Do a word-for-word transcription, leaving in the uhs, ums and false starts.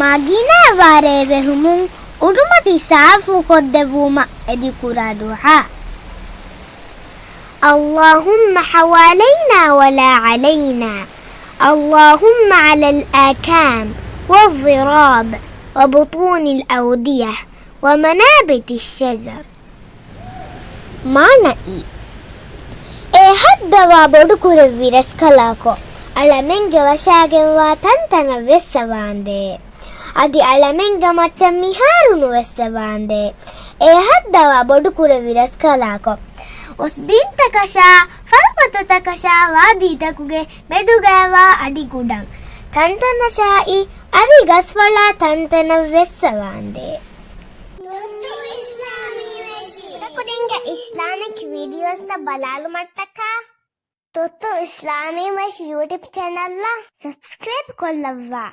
މަގިނަ ވާރޭ ވެހުމުން އުޑުމަތި ސާފުކޮށްދެއްވުމަށް އެދިކުރާ ދުޢާ. اللهم حوالينا ولا علينا. اللهم على الآكام والضراب وبطون الأودية ومنابت الشجر. މާނައީ، އެ ހައްދަވާ ބޮޑުކުރެއްވި ރަސްކަލާކޮ، އަޅަމެންގެ ވަށާގެންވާ ތަންތަނަށް ވެއްސަވާނދޭ. އަދި އަޅަމެންގެ މައްޗަށް މިހާރު ނުވެއްސަވާނދޭ. އެ ހައްދަވާ ބޮޑުކުރެއްވި ރަސްކަލާކޮ، އުސްބީންތަކަށާ، ފަރުބަތަތަކަށާ، ވާދީތަކުގެ މެދުގައިވާ އަޑި ކުޑަން ތަންތަނަށާއި، އަދި ގަސްފަޅާ ތަންތަނަށް ވެއްސަވާނދޭ. ތުއްތު އިސްލާމީ ވެށި. ކުދިންގެ އިސްލާމިކް ވީޑިއޯސްތައް ބަލާލުމަށްޓަކާ، ތުއްތު އިސްލާމީ ވެށި ޔޫޓިއުބް ޗެނަލްއަށް ސަބްސްކްރައިބް ކޮށްލައްވާ.